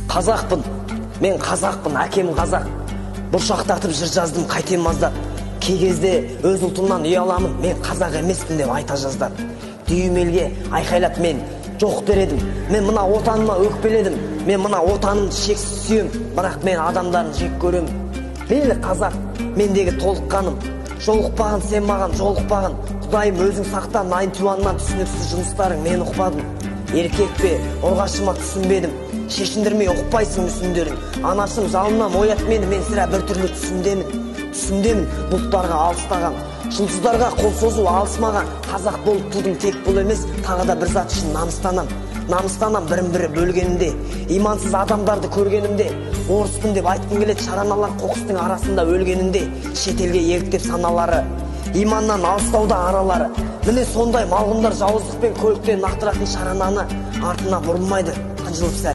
Қазақпын, мен қазақпын, әкем қазақ. Бұршақтатып жыр жаздым, қайтем аздап. Кей кезде өз ұлтымнан ұяламын, мен қазақ емеспін деп айта жаздап. Дүйім елге айқайлап мен жоқ дер едім. Мен мына отаныма өкпеледім. Мен мына отанымды шексіз сүйем, бірақ мен адамдарын жек көрем. Мейлі қазақ, мендегі толыққаным. Жолықпаған сен маған, жолықпаған. Құдайым өзің сақта, 91-нан түсініксіз жыныстарың мен ұқпадым. Еркек пе, ұрғашы ма түсінбедім. Шешіндірмей ұқпайсың мүсіндерін. Анашым жалынам оят мені, мен сірә бір түрлі түсімдемін. Түсімдемін бұлттарға алыстаған, жұлдыздарға қол созу алыс маған. Қазақ болып тудым тек бұл емес, тағы да бір зат үшін намыстанам. Намыстанам бірін бірі бөлгенімде, имансыз адамдарды көргенімде. Орыспын деп айтқым келеді, шараналар қоқыстың арасында өлгенінде. Шетелге еліктеп саналары, иманнан алыстауда аралары. Міне сондай малғұндар жауыздықпен көліктен лақтыратын шарананы артына бұрылмайды қынжылып сәл.